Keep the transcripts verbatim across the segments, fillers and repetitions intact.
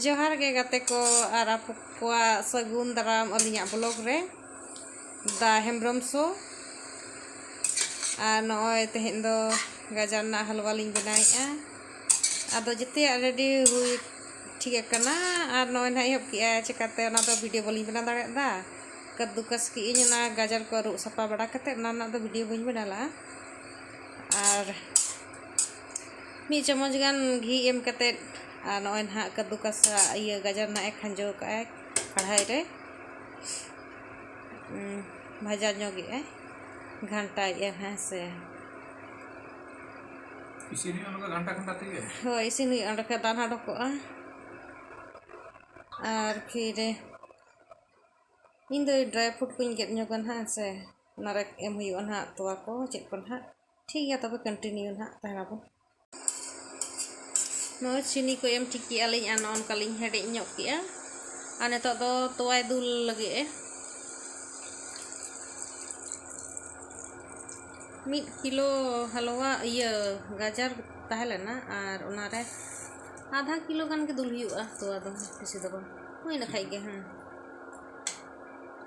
ᱡᱚᱦᱟᱨ ᱜᱮ ᱜᱟᱛᱮ ᱠᱚ, ᱟᱨ ᱟᱯᱮ ᱠᱚᱣᱟᱜ ᱥᱟᱹᱜᱩᱱ ᱫᱟᱨᱟᱢ ᱟᱹᱞᱤᱧᱟᱜ ᱵᱞᱚᱜ ᱨᱮ, ᱫᱟ ᱦᱮᱢᱵᱨᱚᱢ ᱥᱳ᱾ ᱟᱨ ᱱᱚᱜᱼᱚᱭ ᱛᱮᱦᱮᱧ ᱫᱚ ᱜᱟᱡᱟᱨ ᱨᱮᱱᱟᱜ ᱦᱟᱞᱣᱟ ᱞᱤᱧ ᱵᱮᱱᱟᱣᱮᱫᱼᱟ᱾ ᱟᱫᱚ ᱡᱮᱛᱮᱭᱟᱜ ᱨᱮᱰᱤ ᱦᱩᱭ ᱴᱷᱤᱠ ᱟᱠᱟᱱᱟ, ᱟᱨ ᱱᱚᱜᱼᱚᱭ ᱱᱟᱦᱟᱜ ᱮᱦᱚᱵ ᱠᱮᱜᱼᱟ᱾ ᱪᱮᱠᱟᱛᱮ ᱚᱱᱟ ᱫᱚ ᱵᱷᱤᱰᱤᱭᱳ ᱵᱟᱹᱞᱤᱧ ᱵᱮᱱᱟᱣ ᱫᱟᱲᱮᱭᱟᱜ ᱫᱟ᱾ ᱠᱟᱹᱫᱫᱩᱠᱟᱥ ᱠᱮᱜᱼᱟᱹᱧ ᱚᱱᱟ ᱜᱟᱡᱟᱨ ᱠᱚ ᱟᱹᱨᱩᱵ ᱥᱟᱯᱷᱟ ᱵᱟᱲᱟ ᱠᱟᱛᱮᱫ, ᱚᱱᱟ ᱨᱮᱱᱟᱜ ᱫᱚ ᱵᱷᱤᱰᱤᱭᱳ ᱵᱟᱹᱧ ᱵᱮᱱᱟᱣ ᱞᱟᱜᱼᱟ᱾ ᱟᱨ ᱢᱤᱫ ᱪᱟᱢᱚᱪ ᱜᱟᱱ ᱜᱷᱤ ᱮᱢ ᱠᱟᱛᱮᱫ, ᱟᱨ ᱱᱚᱜᱼᱚᱭ ᱱᱟᱦᱟᱜ ᱠᱟᱹᱫᱫᱩᱠᱟᱥ ᱤᱭᱟᱹ ᱜᱟᱡᱟᱨ ᱱᱟᱦᱟᱜ ᱮ ᱠᱷᱟᱸᱡᱚ ᱠᱟᱜᱼᱟᱭ ᱠᱟᱲᱦᱟᱭ ᱨᱮ᱾ ᱩᱸ, ᱵᱷᱟᱡᱟ ᱧᱚᱜᱮᱜᱼᱟᱭ, ᱜᱷᱟᱱᱴᱟᱭᱮᱜᱼᱟᱭ ᱱᱟᱦᱟᱜ ᱥᱮ᱾ ᱤᱥᱤᱱ ᱦᱩᱭᱩᱜᱼᱟ ᱚᱱᱟ ᱫᱚ ᱜᱷᱟᱱᱴᱟ ᱜᱷᱟᱱᱴᱟ ᱛᱮᱜᱮ? ᱦᱳᱭ, ᱤᱥᱤᱱ ᱦᱩᱭᱩᱜᱼᱟ, ᱚᱸᱰᱮ ᱠᱷᱚᱡ ᱫᱟᱱ ᱚᱰᱚᱠᱚᱜᱼᱟ᱾ ᱟᱨ ᱯᱷᱤᱨ ᱤᱧ ᱫᱚ ᱰᱨᱟᱭ ᱯᱷᱨᱩᱴ ᱠᱚᱧ ᱜᱮᱫ ᱧᱚᱜᱟ ᱱᱟᱦᱟᱜ ᱥᱮ, ᱚᱱᱟᱨᱮ ᱮᱢ ᱦᱩᱭᱩᱜᱼᱟ ᱱᱟᱦᱟᱜ ᱛᱚᱣᱟ ᱠᱚ, ᱪᱮᱫ ᱠᱚ ᱱᱟᱦᱟᱜ᱾ ᱴᱷᱤᱠ ᱜᱮᱭᱟ, ᱛᱚᱵᱮ ᱠᱚᱱᱴᱤᱱᱤᱭᱩ ᱱᱟᱦᱟᱜ ᱛᱟᱦᱮᱱᱟᱵᱚᱱ᱾ ᱱᱚᱜᱼᱚᱭ ᱪᱤᱱᱤ ᱠᱚ ᱮᱢ ᱴᱷᱤᱠ ᱠᱮᱜᱼᱟ ᱞᱤᱧ ᱟᱨ ᱱᱚᱜᱼᱚ ᱱᱚᱝᱠᱟ ᱞᱤᱧ ᱦᱮᱰᱮᱡ ᱧᱚᱜ ᱠᱮᱜᱼᱟ᱾ ᱟᱨ ᱱᱤᱛᱚᱜ ᱫᱚ ᱛᱚᱣᱟᱭ ᱫᱩᱞ ᱞᱟᱹᱜᱤᱫ ᱮ᱾ ᱢᱤᱫ ᱠᱤᱞᱳ ᱦᱟᱞᱣᱟ, ᱤᱭᱟᱹ, ᱜᱟᱡᱟᱨ ᱛᱟᱦᱮᱸ ᱞᱮᱱᱟ, ᱟᱨ ᱚᱱᱟᱨᱮ ᱟᱫᱷᱟ ᱠᱤᱞᱳ ᱜᱟᱱ ᱜᱮ ᱫᱩᱞ ᱦᱩᱭᱩᱜᱼᱟ ᱛᱚᱣᱟ ᱫᱚ, ᱵᱮᱥᱤ ᱫᱚ ᱵᱟᱝ᱾ ᱦᱳᱭ, ᱤᱱᱟᱹ ᱠᱷᱟᱡ ᱜᱮ, ᱦᱮᱸ᱾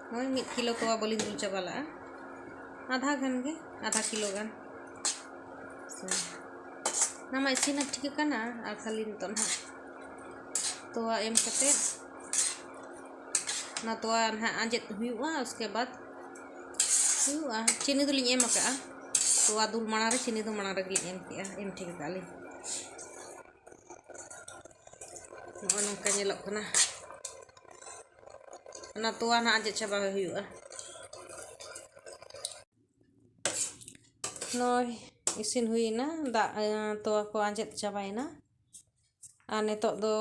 ᱱᱚᱜᱼᱚᱭ ᱢᱤᱫ ᱠᱤᱞᱳ ᱛᱚᱣᱟ ᱵᱟᱹᱞᱤᱧ ᱫᱩᱞ ᱪᱟᱵᱟ ᱞᱟᱜᱼᱟ, ᱟᱫᱷᱟ ᱜᱟᱱ ᱜᱮ, ᱟᱫᱷᱟ ᱠᱤᱞᱳ ᱜᱟᱱ᱾ ᱚᱱᱟ ᱢᱟ ᱤᱥᱤᱱ ᱴᱷᱤᱠ ᱟᱠᱟᱱᱟ, ᱟᱨ ᱠᱷᱟᱹᱞᱤ ᱱᱤᱛᱚᱜ ᱱᱟᱦᱟᱜ ᱛᱚᱣᱟ ᱮᱢ ᱠᱟᱛᱮ, ᱚᱱᱟ ᱛᱚᱣᱟ ᱱᱟᱦᱟᱜ ᱟᱸᱡᱮᱫ ᱦᱩᱭᱩᱜᱼᱟ, ᱩᱥᱠᱮ ᱵᱟᱫ ᱦᱩᱭᱩᱜᱼᱟ᱾ ᱪᱤᱱᱤ ᱫᱚᱞᱤᱧ ᱮᱢ ᱟᱠᱟᱜᱼᱟ, ᱛᱚᱣᱟ ᱫᱩᱞ ᱢᱟᱲᱟᱝ ᱨᱮ ᱪᱤᱱᱤ ᱫᱚ ᱢᱟᱲᱟᱝ ᱨᱮᱜᱮᱞᱤᱧ ᱮᱢ ᱠᱮᱜᱼᱟ, ᱮᱢ ᱴᱷᱤᱠ ᱟᱠᱟᱜᱼᱟ ᱞᱤᱧ᱾ ᱱᱚᱜᱼᱚ ᱱᱚᱝᱠᱟ ᱧᱮᱞᱚᱜ ᱠᱟᱱᱟ᱾ ᱚᱱᱟ ᱛᱚᱣᱟ ᱱᱟᱦᱟᱜ ᱟᱸᱡᱮᱫ ᱪᱟᱵᱟ ᱦᱩᱭᱩᱜᱼᱟ᱾ ᱱᱚᱜᱼᱚᱭ ᱤᱥᱤᱱ ᱦᱩᱭᱮᱱᱟ, ᱫᱟᱜ, ᱮᱸ, ᱛᱚᱣᱟ ᱠᱚ ᱟᱸᱡᱮᱫ ᱪᱟᱵᱟᱭᱮᱱᱟ᱾ ᱟᱨ ᱱᱤᱛᱚᱜ ᱫᱚ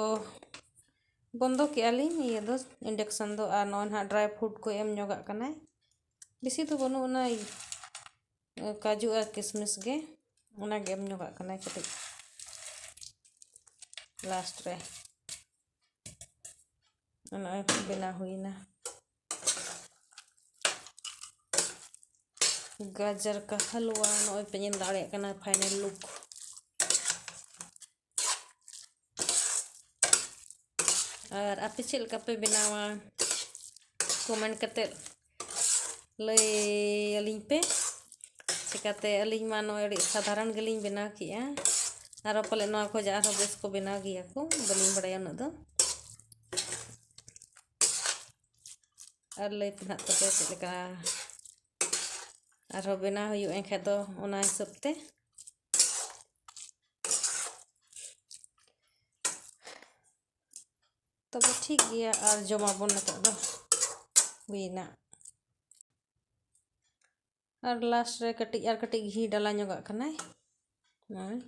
ᱵᱚᱱᱫᱚ ᱠᱮᱜᱼᱟ ᱞᱤᱧ ᱤᱭᱟᱹ ᱫᱚ, ᱤᱱᱰᱟᱠᱥᱟᱱ ᱫᱚ᱾ ᱟᱨ ᱱᱚᱜᱼᱚᱭ ᱱᱟᱦᱟᱜ ᱰᱨᱟᱭ ᱯᱷᱨᱩᱴ ᱠᱚ ᱮᱢ ᱧᱚᱜᱟᱜ ᱠᱟᱱᱟᱭ, ᱵᱮᱥᱤ ᱫᱚ ᱵᱟᱹᱱᱩᱜ ᱟᱱᱟ, ᱠᱟᱡᱩ ᱟᱨ ᱠᱤᱥᱢᱤᱥ ᱜᱮ, ᱚᱱᱟᱜᱮ ᱮᱢ ᱧᱚᱜᱟᱜ ᱠᱟᱱᱟᱭ ᱠᱟᱹᱴᱤᱡ ᱞᱟᱥᱴ ᱨᱮ᱾ ᱱᱚᱜᱼᱚᱭ ᱵᱮᱱᱟᱣ ᱦᱩᱭᱱᱟ ᱜᱟᱡᱚᱨ ᱠᱟ ᱦᱟᱞᱣᱟ᱾ ᱱᱚᱜᱼᱚᱭ ᱯᱮ ᱧᱮᱞ ᱫᱟᱲᱮᱭᱟᱜ ᱠᱟᱱᱟ ᱯᱷᱟᱭᱱᱟᱞ ᱞᱩᱠ᱾ ᱟᱨ ᱟᱯᱮ ᱪᱮᱫ ᱞᱮᱠᱟ ᱯᱮ ᱵᱮᱱᱟᱣᱟ, ᱠᱚᱢᱮᱱᱴ ᱠᱟᱛᱮ ᱞᱟᱹᱭ ᱟᱹᱞᱤᱧ ᱯᱮ᱾ ᱪᱮᱠᱟᱛᱮ ᱟᱹᱞᱤᱧ ᱢᱟ ᱱᱚᱜᱼᱚᱭ ᱟᱹᱰᱤ ᱥᱟᱫᱷᱟᱨᱚᱱ ᱜᱮᱞᱤᱧ ᱵᱮᱱᱟᱣ ᱠᱮᱜᱼᱟ᱾ ᱟᱨᱚ ᱯᱟᱞᱮ ᱱᱚᱣᱟ ᱠᱷᱚᱡ ᱟᱨᱦᱚᱸ ᱵᱮᱥ ᱠᱚ ᱵᱮᱱᱟᱣ ᱜᱮᱭᱟ ᱠᱚ, ᱵᱟᱹᱞᱤᱧ ᱵᱟᱲᱟᱭᱟ ᱩᱱᱟᱹᱜ ᱫᱚ᱾ ᱟᱨ ᱞᱟᱹᱭ ᱯᱮ ᱱᱟᱦᱟᱜ ᱛᱚᱵᱮ ᱪᱮᱫ ᱞᱮᱠᱟ ᱟᱨᱦᱚᱸ ᱵᱮᱱᱟᱣ ᱦᱩᱭᱩᱜᱼᱟ, ᱮᱱᱠᱷᱟᱡ ᱫᱚ ᱚᱱᱟ ᱦᱤᱥᱟᱹᱵ ᱛᱮ᱾ ᱛᱚᱵᱮ ᱴᱷᱤᱠ ᱜᱮᱭᱟ, ᱟᱨ ᱡᱚᱢᱟᱵᱚᱱ ᱱᱤᱛᱚᱜ ᱫᱚ᱾ ᱦᱩᱭᱱᱟ᱾ ᱟᱨ ᱞᱟᱥᱴ ᱨᱮ ᱠᱟᱹᱴᱤᱡ ᱟᱨ ᱠᱟᱹᱴᱤᱡ ᱜᱷᱤ ᱰᱟᱞᱟ ᱧᱚᱜᱟᱜ ᱠᱟᱱᱟᱭ, ᱱᱚᱜᱼᱚᱭ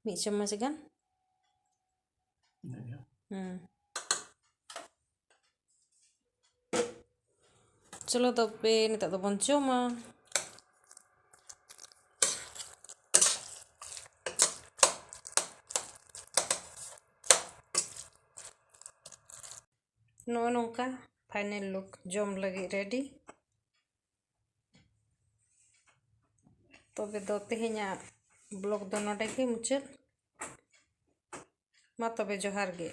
ᱢᱤᱫ ᱪᱟᱢᱚᱪ ᱜᱟᱱ᱾ ᱦᱩᱸ᱾ ᱪᱚᱞᱚ ᱛᱚᱵᱮ ᱱᱤᱛᱚᱜ ᱫᱚᱵᱚᱱ ᱡᱚᱢᱟ᱾ ᱱᱚᱜᱼᱚ ᱱᱚᱝᱠᱟ ᱯᱷᱟᱭᱱᱮᱞ ᱞᱩᱠ ᱡᱚᱢ ᱞᱟᱹᱜᱤᱫ ᱨᱮᱰᱤ᱾ ᱛᱚᱵᱮ ᱫᱚ ᱛᱮᱦᱮᱧᱟᱜ ᱵᱞᱚᱜ ᱫᱚ ᱱᱚᱰᱮ ᱜᱮ ᱢᱩᱪᱟᱹᱫ᱾ ᱢᱟ ᱛᱚᱵᱮ ᱡᱚᱦᱟᱨ ᱜᱮ᱾